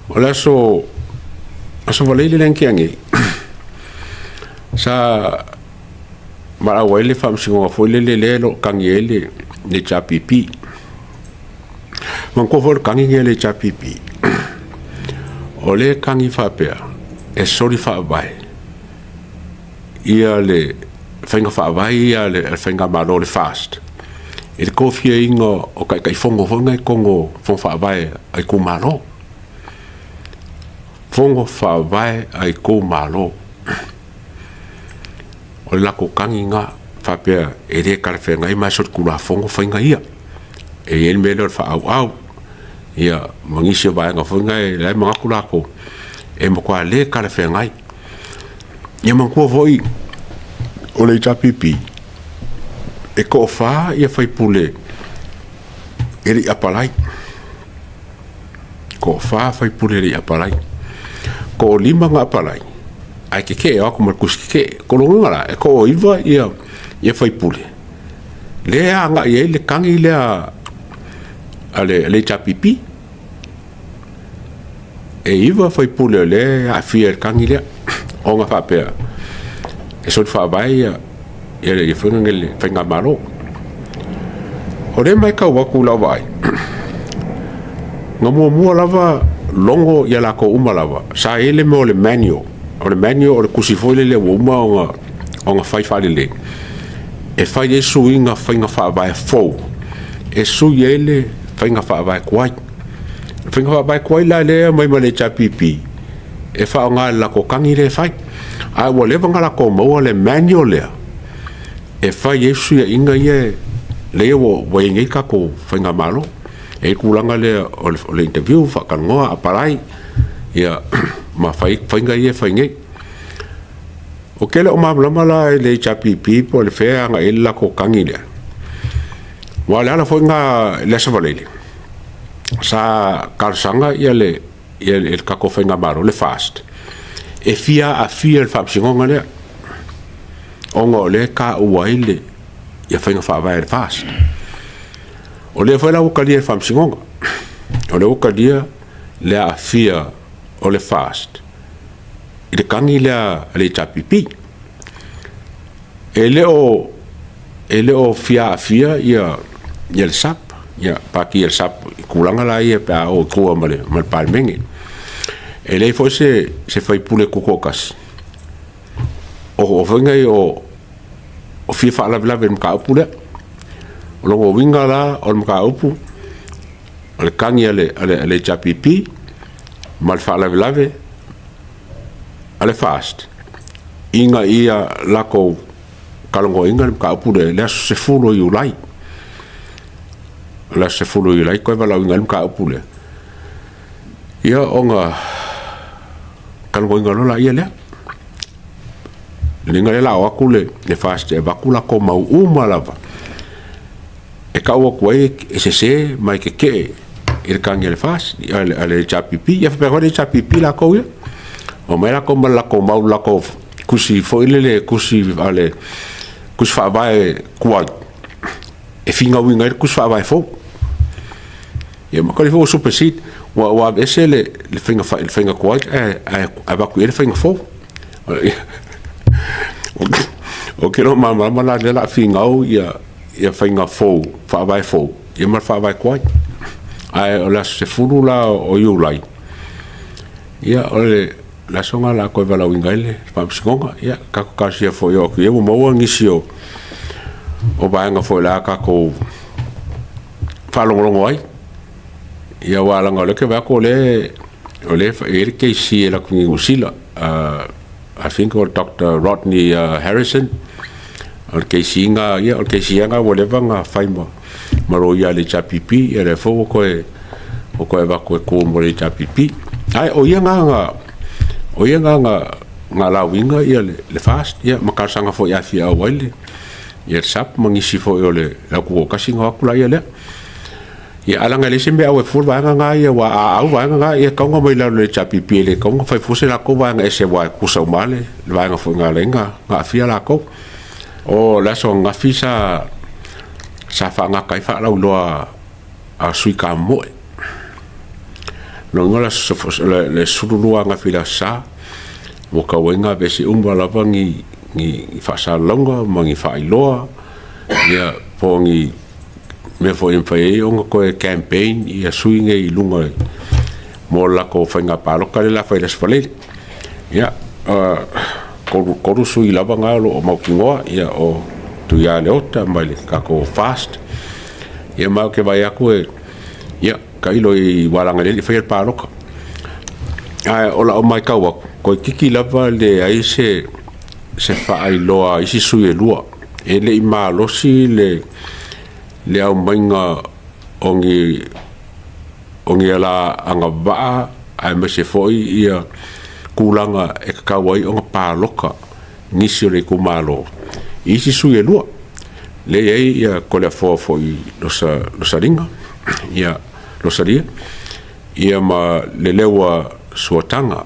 O le aso aso Valeile lea na tea nei, sa valaau ai le faamasinoga foi lele lea e lo o tagi ai le HRPP. Manatua foi o le tagi lenei a le HRPP, o lea e tagi faapea, e soli faavae ia le faiga faavae ia a le Faigamalo o le FAST i le tofiaina o Taitaifono foi nei i totonu o Fono Faavae a itumalo. Fono Faavae a itumalo. O le latou tagi lena faapea e le talafeagai ma e solitulafono faiga ia. E i ai le mea lea o le faaauau, ia ma nisi o vaega foi na e manatu latou, e matua le talafeagai. Ia manatua foi o le HRPP, e toa-fa sui usufono e le i apalai, toa-fa sui usufono e le i apalai. Toalima na apalai, ae tetee atu ma le tusi tetee. O lona uiga la, e toa-9 sui usufono lea e agai i ai le tagi lea a le HRPP. E 9 sui usufono o lea e aafia i le tagi lea, ona faapea e soli faavae ia le faigamalo. O lea e matau atu i lau vaai, na muamua lava logo ia latou uma lava, sa i ai le mea o le manual. O le manual o le tusi foi lele ua uma ona fai faalelei, e fai ai suiga faiga faavae fou, e sui ai le faiga faavae tuai. O le faiga faavae tuai la lea e aumai ma le HRPP, e faaaoga i le latou tagi lea e fai. Ae ua leva ona latou maua le manual lea, e fai ai fesuiaiga ia lea ua i ai nei le tatou faigamalo. E i ai le tulaga lea o le interview, faatalanoa, apalai, ia ma faiga ia e fai nei. Ou te le o malamalama la i le HRPP po o fea e agai i ai le latou tagi lea, aua o le ala foi lena i le Aso Faraile, sa talosaga le tatou faigamalo, le FAST, e fia aafia i le faamasinoga lea, ona o lea e taua ai le faiga faavae a le FAST. O lea foi la ua talia e le faamasinoga, o lea ua talia le aafia o le FAST i le tagi lea a le HRPP. E le o fia aafia le SAP, pati a le SAP i tulaga la ia pe a o i tua ma le Palemene. E leai foi se sui usufono tutoatasi o foi nei o fia faalavelave i le mataupu lea. O lona uiga la o le mataupu, o le tagi a le HRPP ma le faalavelave a le FAST ina ia latou talanoaina le mataupu lea i le aso 10 o Iulai. O le aso 10 o Iulai toe valaauina ai le mataupu lea, ia ona talanoaina loa lea lea. O lona uiga o lea o le a o atu le FAST e avatu latou mau uma lava e tau atu ai e sese ma e tetee i le tagi a le FAST, a le HRPP. Ia faapea foi le HRPP latou ia. Omai latou ma le latou mau, le latou tusi foi lele, tusi a le tusi faavae tuai e finauina ai le tusi faavae fou. Ia ma foi ua supersede, ua aveese le faiga tuai ae avatu i ai le faiga fou. Ou te le o malamalama la lea o le a finau ia faiga fou, faavae fou, ia ma le faavae tuai. Ae o le aso 10 la o Iulai, ia o le aso lena o le a toe valaauina ai le faamasinoga. Ia tatou talosia foi e oo atu i ai ua maua nisi o vaega foi o le a tatou faalogologo ai. Ia aua leaga o lea ou te vaai atu o lea e i ai le kesi e alu atu i Niu Sila, I think o le Doctor Rodney Harrison, o le kesi lena, ia o le kesi lava lena ua leva ona fai ma loia a le HRPP, ia lea foi ua toe avatu e tu mo le HRPP. Ae o ia lena na lauina le FAST ma talosaga foi e fia auai le SAP ma nisi foi o le autuatasi ona o atu laia lea. Ia ae leaga e leai se mea e au ai fua le vaega lena ia, aua a au vaega na, ia e tatau ona omai i lalo o le HRPP, e le tatau ona fai fua se latou vaega ese aua e tutusa uma lava le vaega foi na ala ai ona aafia latou. O le aso ananafi sa faagata ai faalauiloa a sui kamoe. Lona uiga o le 12 ananafi i le Aso Sa, ua tauai ona aveese uma lava ni faasalalauga ma ni faailoa ia po o ni mea foi e mafai ai ona toe campaign sui nei i luga mo le latou faiga palota lea o le a fai i le Aso Faraile. Ia, 3 sui lava na o lo o mautinoa, o Tuialeota mai le tatou FAST. Ia ma ou te vaai atu ia, tailo i aua leaga o lea e le i faia le palota. Ae o lau matau atu, toeitiiti lava leai se faailoa a isi sui e 2. E le i malosi le aumaiga o ni ala agavaa aemaise foi tulaga e tatau ai ona palota nisi o le itumalo i isi sui e 2. Lea e i ai Toleafoa foi Losalia, ia ma Leleua Suataga.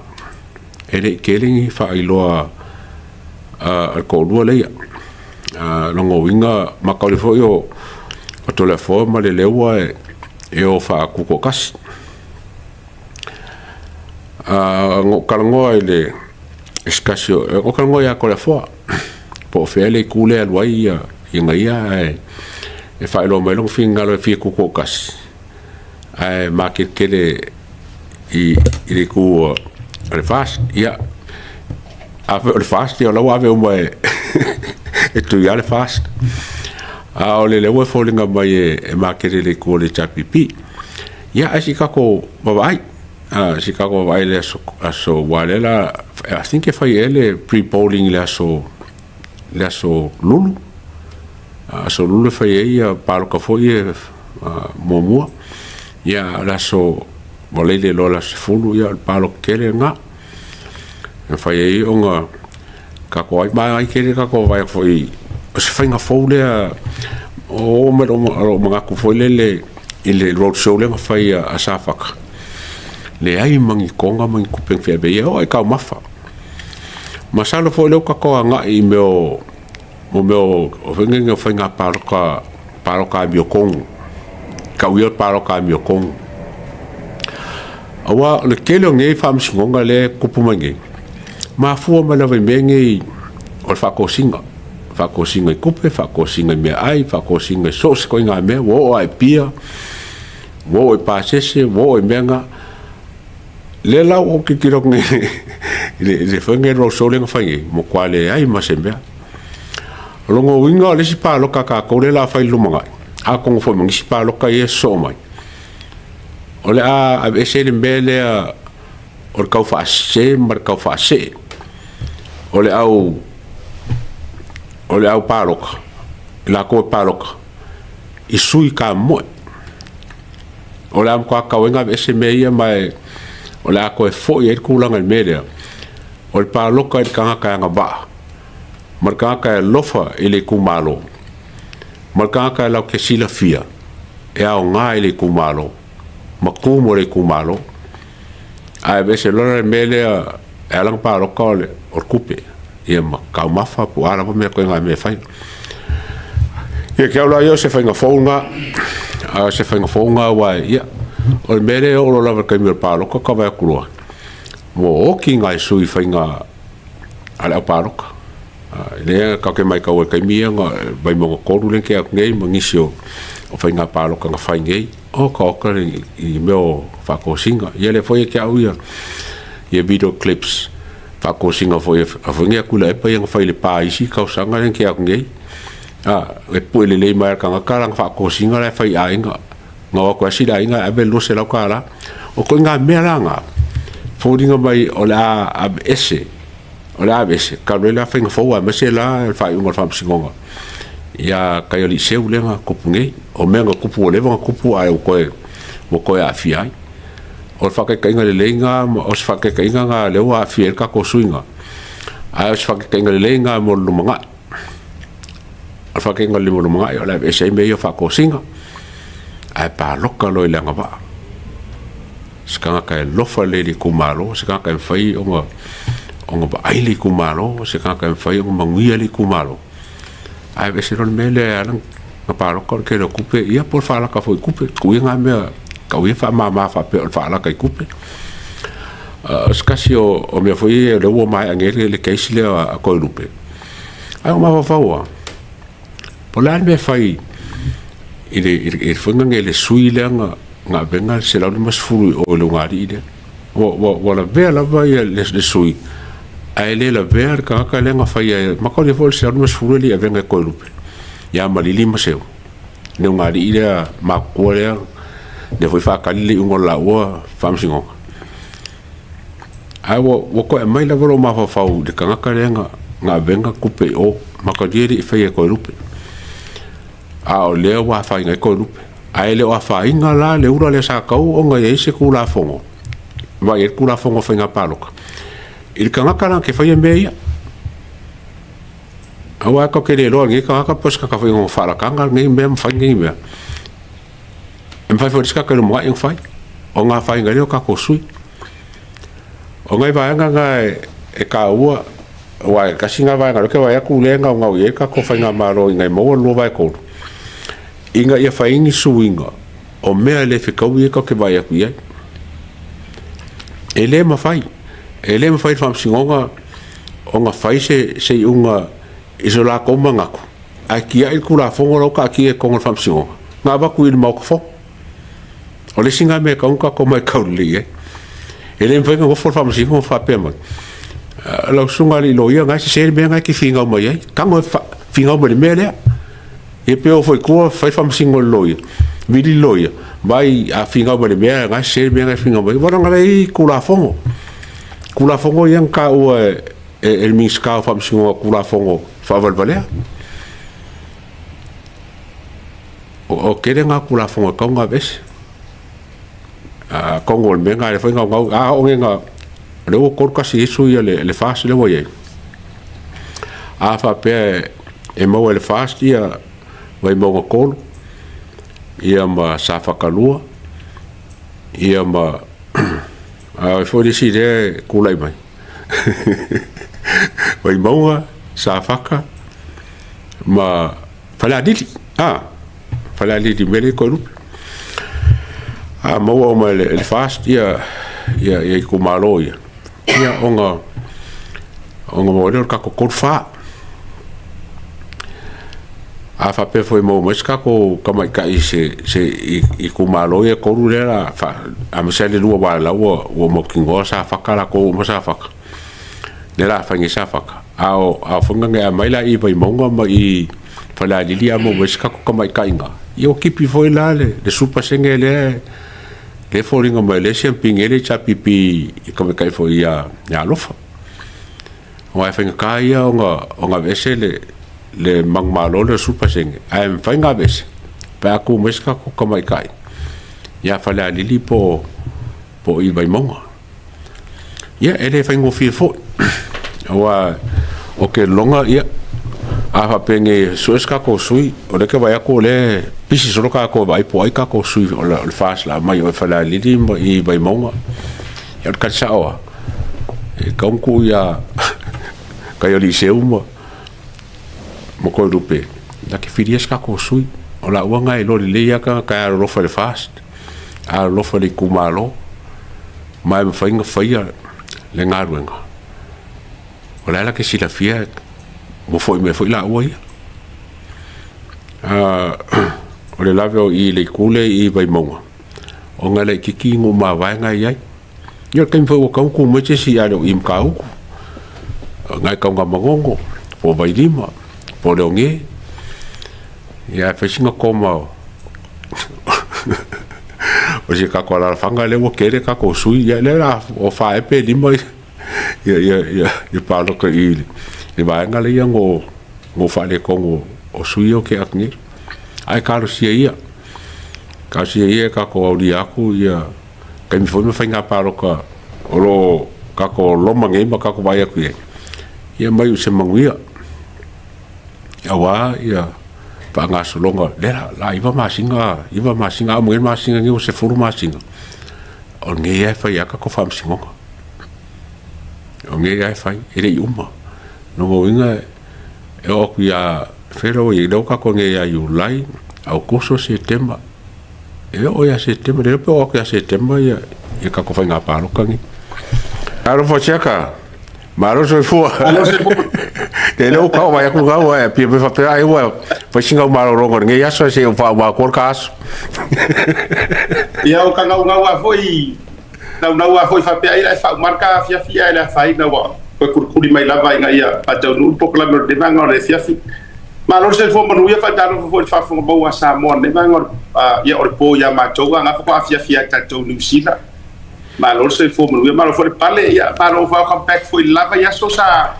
E le i tele ni faailoa a le toalua ia. O lona uiga, mataulia foi o Toleafoa ma Leleua e o faatutoatasi. Na ou talanoa i se tasi o... na ou talanoa ia Toleafoa, po o fea le itu lea e alu ai ia, ae faailoa mai lona finagalo e fia tutoatasi, ae makeletele i le itu o le FAST. Ia, afai o le FAST, ia o la ua ave uma e Tuia le FAST. A o Leleua e foliga mai e makele i le itu o le HRPP. Ia, ae se i tatou vaavaai, se i tatou vaavaai i le aso, aua o lea o le a, I think e fai ea le pre-polling i le aso Lulu, aso Lulu e fai ai palota foi ia muamua. Ia a o le aso Faraile loa le aso 10, ia o le palota tele lena. E mafai ai ona tatou vaai, ma e tele le tatou vaavaai atu foi, o se faiga fou lea. Ua oo mai lou manatu foi lele i le road show lea na fai a Safata, leai ma ni toga ma ni tupe na feaveaia, e oo lava i taumafa. Masalo foi o lea ua tatou agai i mea o mea o faiga palota, palota amiotonu, tau ia o palota amiotonu. Aua o le tele o nei faamasinoga lea e tutupu mai nei, mafua mai lava i mea nei o le faatosina, faatosina i tupe, faatosina i meaai, faatosina i so o se ituaiga mea, ua oo lava i pia, ua oo i pasese, ua oo i mea na. Lea la ua ou tilotilo atu nei i le foi lenei road show lea na fai nei, ua matua leai ma se mea. O lona uiga o le isi palota a tatou lea o le a fai i le lumanai, atonu foi ma nisi palota ia e sosoo mai, o le a aveese le mea lea o le tau faasese ma le tau faasee o le au o le au palota, i latou e palota i sui kamoe. O le a matua tatau ai ona aveese mea ia, ma o le a toe foi ai le tulaga i le mea lea, o le palota i le tagata e agavaa ma le tagata e alofa i le itumalo, ma le tagata e latou te silafia e aoga i le itumalo ma tu mo le itumalo. Ae aveese loa le mea lea e ala ona palota o le tupe, ia ma taumafa po o a lava mea ituaiga mea e fai. Ia te au la ia o se faiga fou lena, o se faiga fou lena aua ia, o le mea lea e oo loa lava i le taimi o le palota ta vaai atu loa, ua oti nai sui faiga a le au palota. Lea tatou te matau ai i le taimi ia na Vaimauga 3 lea na tea atu nei ma nisi o faiga palota na fai nei, oka oka i mea o faatosina. Ia lea foi ia te au ia video clips faatosina foi a foi nei a Tuilaepa ia na fai i Lepa i isi tausaga lea na tea atu nei. E pue lelei mai lava e le tagata lana faatosina la e fai i aiga. Na o atu lava si le aiga e ave le $200. O ituaiga mea la na, foliga mai o le a aveese, o le a aveese, talu ai la faiga fou aemaise la le faaiuga o le faamasinoga ia Kaialiiseu lea na tupu nei. O mea na tupu ua leva ona tupu ae ua toe aafia ai. O le faataitaiga lelei lena, o se faataitaiga lena lea ua aafia ai le tatou suiga, ae o se faataitaiga lelei lena mo le lumanai. O le faataitaiga lelei mo le lumanai, o le a aveese ai mea ia o faatosina, ae palota loa i le agavaa. Se tagata e alofa lelei i le itumalo, se tagata e mafai ona vaai le itumalo, se tagata e mafai ona manuia le itumalo. Ae aveese loa le mea lea e ala ona palota o le tele o tupe, ia po o le faalata foi i tupe, tuu ia na mea. Tau ia faamama faapea o le faalaka i tupe. O se tasi o mea foi ia o lea ua maea nei le case lea a Toelupe, ae ua mafaufau lava, po o le a le mea e fai i le foi lea sui lea na avega le $150 i o i le ulugalii lea. Ua lavea lava le sui, ae le lavea le tagata lea na faia, e mataulia foi o le $150 e le i avea e Toelupe ia Malili ma Seu, le ulugalii lea matutua lea, lea foi e faatali le iuga o le laua faamasinoga. Ae ua toe aumai lava lou mafaufau i le tagata lea na avega tupe i o, mataulia e le i faia e Toelupe, a o lea ua afaina ai Toelupe. Ae le o afaina la le ula lea sa tatau ona i ai se Tulafono, vaai i ai le Tulafono o Faiga Palota, i le tagata na te faia mea ia. Aua tatou te le iloa e lenei tagata po o se tagata foi e ono faalataga lenei mea ma fai lenei mea. E mafai foi e le isi tagata i le lumanai ona fai, ona afaina ai lea o tatou sui. O nai vaega na e taua, aua e tasi lena vaega o lea ou te vaai atu o lea e naunau i ai le tatou faigamalo ina ia maua le 2/3, ina ia fai ai ni suiga o mea le fetaui ia tatou te vaai atu i ai. E le mafai, e le mafai e le Faamasinoga ona fai se iuga i so latou manatu ae tiai le Tulafono la ua taatia i totonu o le Faamasinoga na avatu i le Maota Fono. O le isi lena mea e tatau ona tatou matau lelei i ai. E le mafai ona nofo le Faamasino ma faapea mai, lau susuga i le loia lena e sese le mea lena e te finau mai ai, tago e finau mai i le mea lea. Ia pe o foi i tua fai faamasino e le loia, vili le loia, vaai a finau mai i le mea lena e sese le mea lena e finau mai ai. Aua leaga o la e i ai Tulafono, Tulafono ia na taua e le Minisita o Faamasinoga o Tulafono faavalevalea. O le tele lena o Tulafono e tatau ona aveese. Atonu o le mea lena o lea foi e naunau, a oo nei ina, o lea ua 3 tasi ai sui o le FAST lea ua i ai. A faapea e maua e le FAST ia Vaimauga 3, ia ma Safata 2, ia ma a o ai foi le isi lea e tulai mai? Vaimauga, Safata ma Falealili, a, Falealili i le mea lea e i Toelupe. A maua uma e le FAST ia itumalo ia, ia ona maua ai lea o le tatou 3-4. A faapea foi e maua mai se tatou tamaitai i itumalo ia e 3 lea o le a aemaise lava le 2 aua o la ua mautinoa Safata latou ua uma Safata, lea o le a fai nei Safata. A o foi e aumai la i Vaimauga ma i Falealili a maua mai se tatou tamaitai i ina, ia ua tipi foi la le 10% lea e foliga mai o lea e siamupini ai le HRPP i le tamaitai foi ia Alofa. Aua e faigata ia ona aveese le manumalo lea o le 10%, ae mafai ona aveese pe a tu mai se tatou tamaitai ia Falealili po o i Vaimauga. Ia, e le faigofie foi, aua ou te lagona, ia, a faapea nei e sue se tatou sui, o lea ou te vaai atu o lea e pisi solo tatou e vaai po o ai tatou sui o le FAST o le a aumai i Falealili ma i Vaimauga. Ia o le tali sao lava, e tatau ona tuu ia Kaialii Seu ma Toelupe na te filia se tatou sui. O laua na e iloa lelei lava tagata e alolofa i le FAST, alolofa i le itumalo, ma e mafai ona faia le galuega. O la e la te silafia ua foi mai foi laua ia. O le lave o i i le itu lea i Vaimauga, ona e laitiiti nuu mavae na e i ai. Ia o le taimi foi ua tatau ona tu mai se isi ae le o i i Matautu, o i ina i Tanugamanono, po o Vailima, po o Leoge. Ia ae fai sina koma o si o tatou alaalafaga lea ua tele tatou sui, ia lea o le a o 4 ea pe 5 ia palota i i le vaega lea na ou faaletonu o sui ia o tea atu nei. Ae talosia ia, talosia ia tatou aulia atu ia taimi foi ma faiga palota o lo o tatou loma nei ma tatou vaai atu i ai, ia ma iu i se manuia aua ia faagasologa lea o le a 9 masina, 9 masina, a uma nei le masina nei ua 10 masina, o lenei lava e fai lava tatou faamasinoga. O lenei lava e fai, e le i uma. O lona uiga e oo atu ia, fea la ua i ai, lea ua tatou i ai nei ia Iulai, Aokuso, Setema. E oo ia Setema, le iloa pe oo atu ia Setema ia ia tatou faiga palota nei. Alofa Siaka, malo soifua. Malo soifua. Le lea ua tau vaai atu gau ae pia me faapea ai ua fai sina malologa o lenei aso ae se i ou faauma atua le ta aso. Ia o ka naunau lava foi, naunau lava foi faapea ai la e faauma le ta afiafi ae le afaina ua toe kulikuli mai lava ina ia faataunuu le polokalame o lenei vaega o le afiafi. Malo le soifua manuia, faatalofa foi i le faafofoga maua a Samoa i lenei vaega o le, ia o le po ia matou a na faatoa afiafi ia tatou i Niu Sila. Malo le soifua manuia, malo foi le pale, ia malo welcome back foi i le la vaiaso sa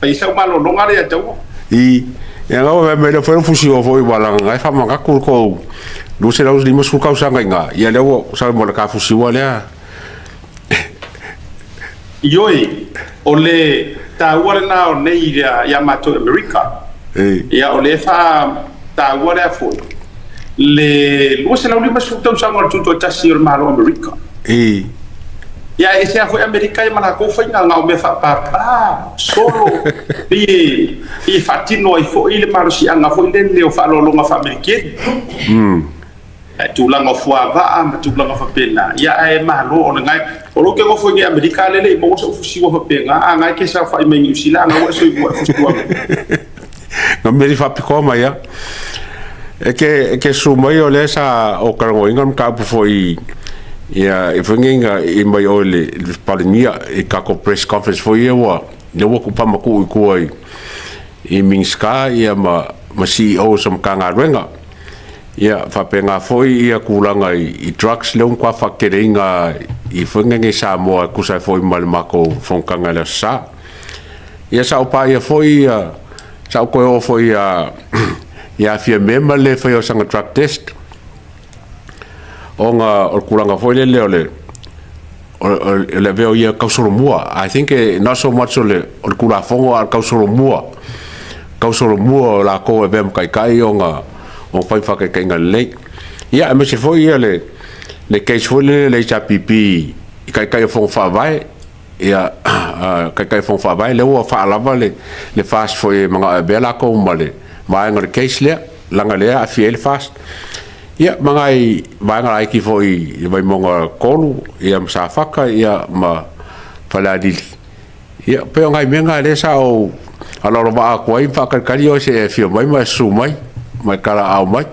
fai ai sau malologa lea ia Taua. I, ia na ua mea lea foi fusi o foi wala ngai fa manatu ko 250 tausaga ina ia lea ua sau mo le ka fusiua lea. Ioe, o le taua lena o nei ia matou i Amerika. Ia o lea e faataua lea foi le 250 tausaga o le tutoatasi o le Malo o Amerika. Ia e ese lava foi Amerika ia ma latou faiga, na o mea faapapa, solo, pei e faatino ai foi le malosiaga foi lele o faaaloaloga faa-Amerikeni. Ae tulaga o fuavaa ma tulaga faapena, ia ae malo o lena e, o lou te nofo i nei Amerika lele i maua sou fusiua faapena, a na e te saofai mai Niu Sila a na ua e soifua e fusiua mai. Na meri faapitoa mai a. E ke, e ke su mai o lea sa o talanoaina le mataupu foi ia i foi nei na i mai oe le, le Palemia i tatou press conference foi ia ua lea ua faamatuu i tua i i Minisita ia ma ma CEOs o Matagaluega. Ia faapena foi ia tulaga i drugs lea ua matua faateteleina i foi nei Samoa e tusa ai foi ma le matou fonotaga i le Aso Sa. Ia sa ou paia foi ia, sa ou toe oo foi ia ia Fiame ma le faia o sana drug test ona o le tulaga foi lele o le o le avea o ia tausolomua. I think not so much o le o le Tulafono a o le tausolomua, tausolomua o latou e avea ma taitai ona o fai faataitaiga lelei. Ia aemaise foi ia le le case foi lele le HRPP i taitai o Fono Faavae, ia taitai o Fono Faavae lea ua faalava le le FAST foi e manao e avea latou ma le vaega o le case lea, leaga lea e aafia ai le FAST. Ia ma nai vaega laiti foi i Vaimauga 3, ia ma Safata, ia ma Falealili. Ia, pei o nai mea na lea sa ou aloalovaa atu ai ma faatalitali oe se i e afio mai ma e susu mai ma e talaaao mai.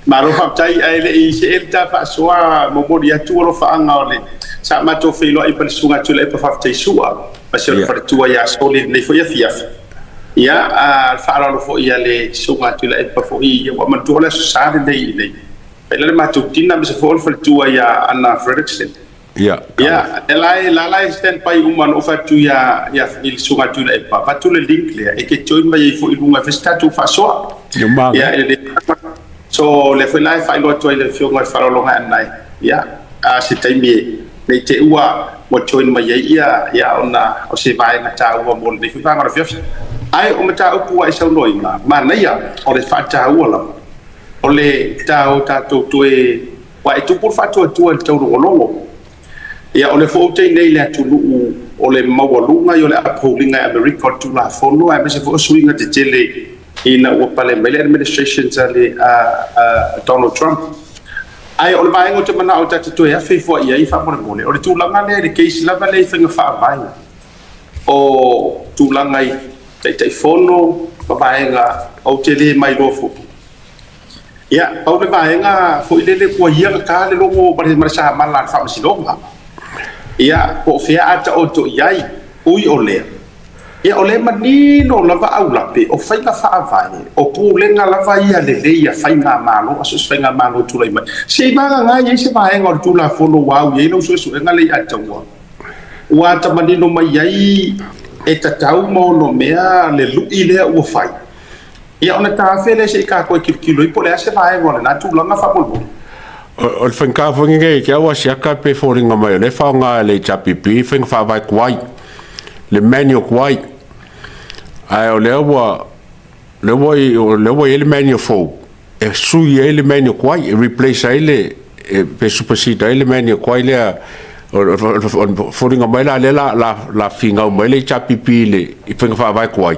Malo faafetai, ae le i see le ta faasoa, momoli atu alofaaga o le sa matou feiloai ma le Susuga Tuilaepa Faafetai Sua ma si ona faletua ia Soli i lenei foi afiafi. Ia, a o le faaaloalo foi a le Susuga Tuilaepa foi, ua manatua o le Aso Sa lenei i inei. Faila le matou tina aemaise foi o le faletua ia Anna Fredrickson. Ia, Ia, e la e la la e stand by uma na ou fai atu ia ia i le Susuga Tuilaepa, avatu le link lea e te join mai ai foi i luga e fai se tatou faasoa. Ia, manaia. Ia, e lelei. So, lea foi la e faailoa atu ai i le Afioga i le Faaaloaloga Anai, ia, a se taimi e ne i te i ua ua join mai ai ia ia ona o se vaega taua mo lenei foi vaega o le afiafi. Ae o mataupu ua e saunoaina, manaia o le faataua lava o le ta o tatou toe Aua e tupu le faatuatua i le taulogologo. Ia, o lea foi ou te i nei i le atunuu o le maualuga ia o le upholding e Amerika o le Tulafono aemaise foi o suiga tetele ina ua pale mai le administrations a le a a Donald Trump. Ae o le vaega ou te manao ta te toe afe ifo i ai faamolemole, o le tulaga lea i le case lava lea i faiga faavae o tulaga i Taitaifono ma vaega ou te le mailoa foi. Ia, pau le vaega foi lele ua ia gata le logo ma le, ma le samala a le Faamasinoga. Ia, po o fea a taoto i ai, ui o lea. Ia, o lea e manino lava aulape, o faiga faavae, o pulega lava ia lelei a faigamalo, a so o se faigamalo e tulai mai. Se i vagana i ai se vaega o le Tulafono ua au i ai lau suesuega lea ia Taua, ua ata manino mai ai e tatau ma onomea le lui lea ua fai. Ia ona tafe lea se i tatou e tilotilo ai po o le a se vaega o lena tulaga faamolemole. O le faigata foi lenei te au Asiata pe foliga mai o lea e faaaoga e le HRPP faiga faavae tuai, le manual tuai. Ae o lea ua lea ua o lea ua i ai le manual fou e sui ai le manual tuai, e replace ai le pe supersede ai le manual tuai lea. O le foliga mai la lea la finau mai le HRPP i le faiga faavae tuai.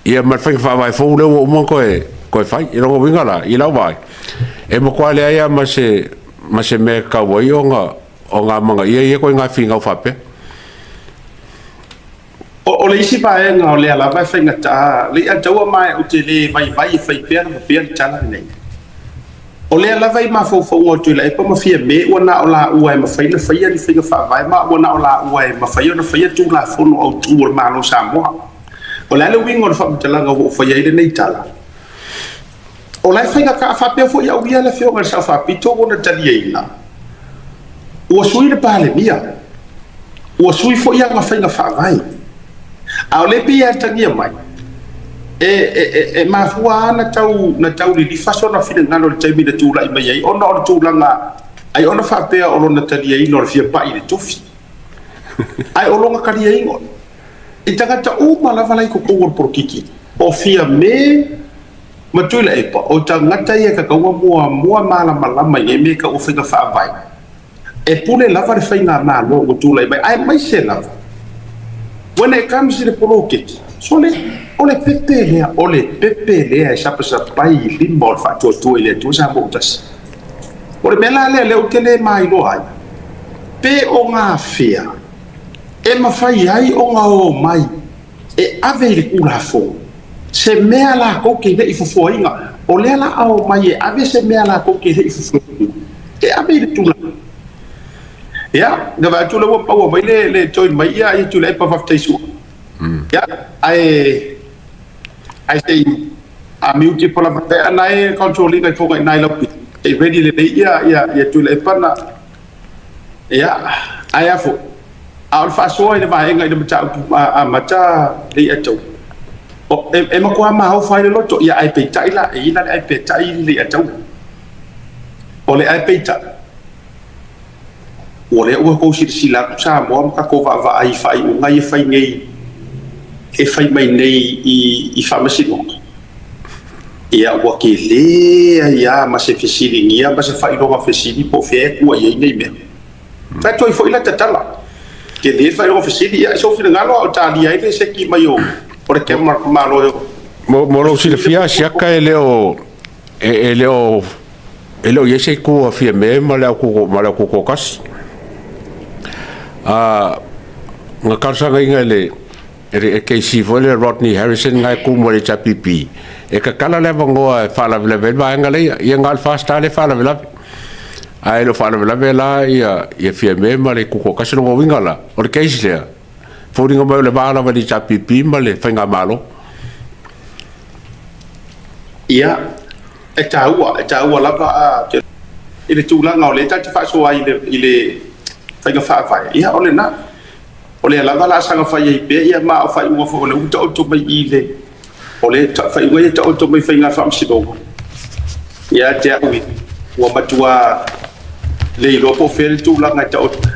Ia ma le faiga faavae fou lea ua uma ona toe toe fai. I lona uiga la, i lau vaai, e matua leai lava ma se, ma se mea e tatau ai ona, ona amanaia ia ituaiga finau faapea. O le isi vaega o lea lava e faigata, Leiataua ma ou te le vaivai e fai pea lava pea le tala lenei. O lea lava i mafaufauga o Tuilaepa ma Fiame ua na o laua e mafai ona faia ni faiga faavae ma ua na o laua e mafai ona faia Tulafono Autu o le Malo o Samoa. O le a le uiga o le faamatalaga ua ou faia ai lenei tala? O la e faigata, a faapea foi au ia le Afioga i le Sao Faapito ua na taliaina, ua sui le Palemia, ua sui foi ana faiga faavae. A o lea e pei e atagia mai, e mafua lava na tau, na tau lilifa sona finagalo i le taimi na tulai mai ai, ona o le tulaga, ai ona faapea o lona taliaina o le fia pai i le tofi. Ae o lona taliaina, i tagata uma lava la i totonu o le polokiki, o Fiame ma Tuilaepa, o tagata ia e tatau ona muamua malamalama i nei mea e tau o faiga faavae. E pule lava le faigamalo ua tulai mai, aemaise lava when it comes i le poloketi. Sole, o le pepe lea, o le pepe lea e sapasapai i lima o le faatuatua i le Atua Samoa ua tasi. O le mea la lea, lea ou te le mailoa ai, pe o gafea e mafai ai ona omai e ave i le Tulafono se mea latou te le i fofoaina. O lea la a omai e ave se mea latou te le i fofoaina e ave i le Tulafono. Ia, na vaai atu lea ua maua mai le le join mai ia ia Tuilaepa faafetai Sua. Ia, ae ae se i a mute ifo lava pea na e control ina ifo i nai lau pito. Se i ready lelei ia ia ia Tuilaepa na. Ia, ae a foi. A o le faasoa i le vaega i le mataupu amata Leiataua, e matua maofa ai le loto, ia ae peitai la, e i ai la le ae peitai i Leiataua. O le ae peitai, o lea ua outou silasila atu Samoa ma tatou vaavaai i faaiuga ia e fai nei, e fai mai nei i faamasinoga. Ia ua tele ai lava ma se fesiligia ma se faailoga fesili po o fea e tua i ai nei mea. Fai atu ai foi la tatala. Tele le faailoga fesili, ia i sou finagalo a o talia ai le seki mai o le camera malo e o. Mo lou silafia Asiata e le o e le o e le o i ai se itu a Fiame ma le au tutoatasi. Na talosagaina e le e le KC foi lea Rodney Harrison na e tu mo le HRPP, e tatala le avanoa e faalavelave ai le vaega lea. Ia na o le FST lea e faalavelave. Ae le o faalavelave la ia, ia Fiame ma le Tutoatasi. Lona uiga la, o le case lea, foliga mai o le va lava i le HRPP ma le Faigamalo. Ia, e taua, e taua lava i le tulaga o lea tatou te faasoa ai i le faiga faavae, ia o lena. O lea lava la saga fai ai pea ia ma o faaiuga foi o lea ua taoto mai i le o le faaiuga ia taoto mai faiga faamasinoga ia te au ia, ua matua le iloa po o fea le tulaga e taoto.